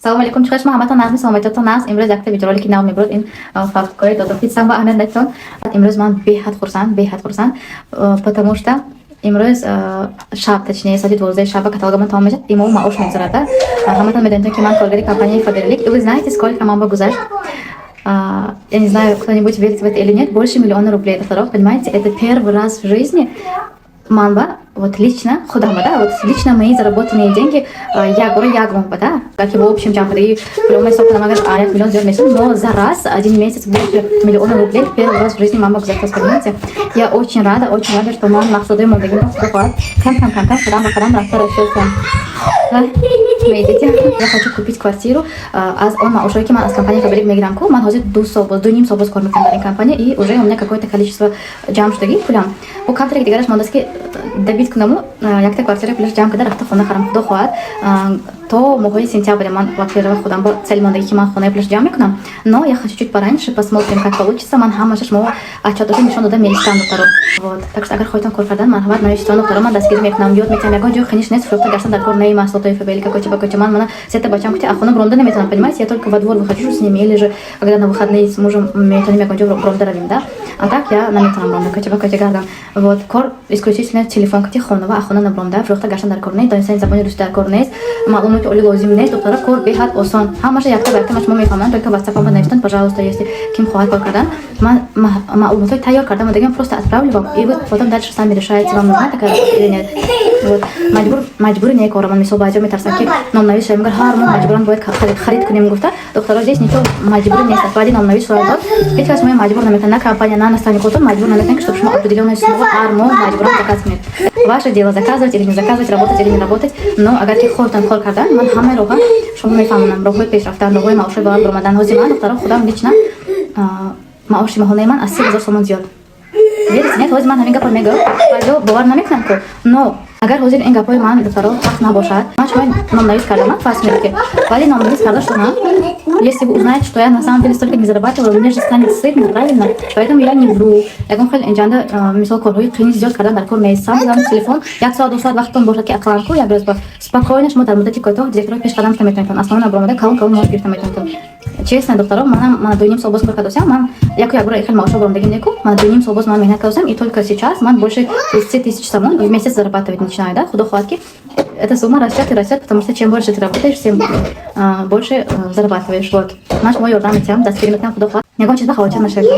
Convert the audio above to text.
Салому алейкум, чӣ шумо ҳаматон нағз, саломатиётон нағз. Имрӯз якта видеоролики нав мебурд. Ин фавткои додофитсам ва аҳамият натон. Имрӯз ман беҳад хурсанд, беҳад хурсанд, потому что имрӯз шаб, точнее, соати 12 шаба каталогамон тамом мешавад, имо маош мегузарад. Ҳаматон медонед, ки ман коргари компанияи Фаберлик. И вы знаете, сколько ман ба гузашт? Я не знаю, кто-нибудь верит в это или нет, больше миллиона рублей, докторов, понимаете? Это первый раз в жизни манба, вот лично, худама, да, вот лично мои заработанные деньги, я говорю, я говорю, да, как его в общем ҷамъ прямо ҳисоб кунам, агар 1 миллион зиёд мешуд, но за раз, один месяц больше миллиона рублей первый раз в жизни ман ба гузашт, понимаете? Я очень рада, что ман мақсадои мондагиро, худо хоҳад, кам кам кам кам, қадам ба қадам рафта расидам. Видите, я хочу купить квартиру аз он маошое, ки ман аз компания Фаберлик мегирам ку. Ман ҳозир 2 сол боз, 2,5 сол боз кор мекунам дар ин компания, и уже у меня какое-то количество ҷамъ шудагӣ пулам. Бо камтаре дигараш мондааст, ки добить кунаму якта квартира пулаш ҷамъ карда, рафта хона харам, худо хоҳад, то моҳои сентября. Ман во-первых, худам бо цель мондагӣ, ки ман хонаи пулаш ҷамъ мекунам, но я хочу чуть пораньше, посмотрим, как получится. Ман ҳамаша шумо отчётошо нишон дода меистам, духтаро. Вот так что, агар хоҳитон кор кардан, марҳамат, навиштон, духтаро, ман дастгирӣ мекунам, ёд метиҳам. Ягон ҷой хиниш нест, фурӯхта гаштан дар кор неи маҳсулотҳои Фаберлика кӯча ба кӯча. Ман мана сета бачам кути, а хона бромда наметавонам, понимаете? Я только во двор выхожу с ними или же когда на выходные с мужем метавонем ягон ҷо бромда равим, да, а так я наметавонам бромда кӯча ба кӯча гардам. Вот кор исключительно телефон кати, хона ва хона набромда, фурӯхта гаштан дар кор нест, донистани забони русӣ дар кор нест, маълумоти олӣ лозим нест, духтара. Кор беҳад осон, ҳамаша якта ба якта ман шумо мефаҳмам. Только ватсапам навиштан, пожалуйста, если ким хоҳад кор кардан. Ман маълумотҳои тайёр кардам, дигам просто отправлю вам, и вы потом дальше сами решаете, вам нужна такая работа или нет. Вот маҷбур, маҷбури не кора. Ман мисол баъзеҳо метарсам, ки номнавис шавем, агар ҳар моҳ маҷбуран бояд харид кунем гуфта. Духтаро, здесь ничего маҷбурӣ нест. Баъди номнавис сурат дод, ҳеҷ кас шумо маҷбур наметавонад, на компания, на наставникотон маҷбур наметавонад, ки чтоб шумо определенную сумму ҳар моҳ маҷбуран заказ кунед. Ваше дело заказывать или не заказывать, работать или не работать. Но агар ки хоҳтон кор кардан, ман ҳамаи роҳа шумо мефаҳмонам, роҳҳои пешрафтан, роҳҳои маошҳои баланд баромадан. Ҳозир ман, духтаро, худам лично маоши моҳонаи ман аз 30 000 сомон зиёд. Верите, нет? Ҳозир ман ҳамин гапро мегӯям, баъзеҳо бовар намекунанд ку. Но агар ҳозир ин гапҳои ман, духтаро, ҳақ набошад, ман шумо номнавис кардам, фас мегӯ, вале номнавис карда шудам, если вы узнаете, что я на самом деле столько не зарабатывала, мне же станет стыдно, правильно? Поэтому я не вру. Ягон хел инҷанда, мисол, корҳои қини зиёд кардан дар кор нест. Сам зам телефон, як соат, 2 соат вақттон бошад, ки ақаллан ку як рӯз ба спокойно шумо дар муддати кӯтоҳ директорҳои пешқадам шуда метавонед, основной баромада, калон калон маош гирифта метавонед. Честно, духтаро, манам мана 2,5 сол боз кор кардосям, ман яку як бора хел маошҳо баромадагим неку. Мана 2,5 сол боз ман меҳнат кардосям, и только сейчас ман больше 30 000 сомон в месяц зарабатывать начинаю, да. Худо хоҳад, ки эта сумма растет и растет, потому что чем больше ты работаешь, тем больше зарабатываешь. Вот ман шумо ёрдам метиҳам, дастгирӣ метиҳам, худо хоҳад, ягон чиз ба хавотир нашавед.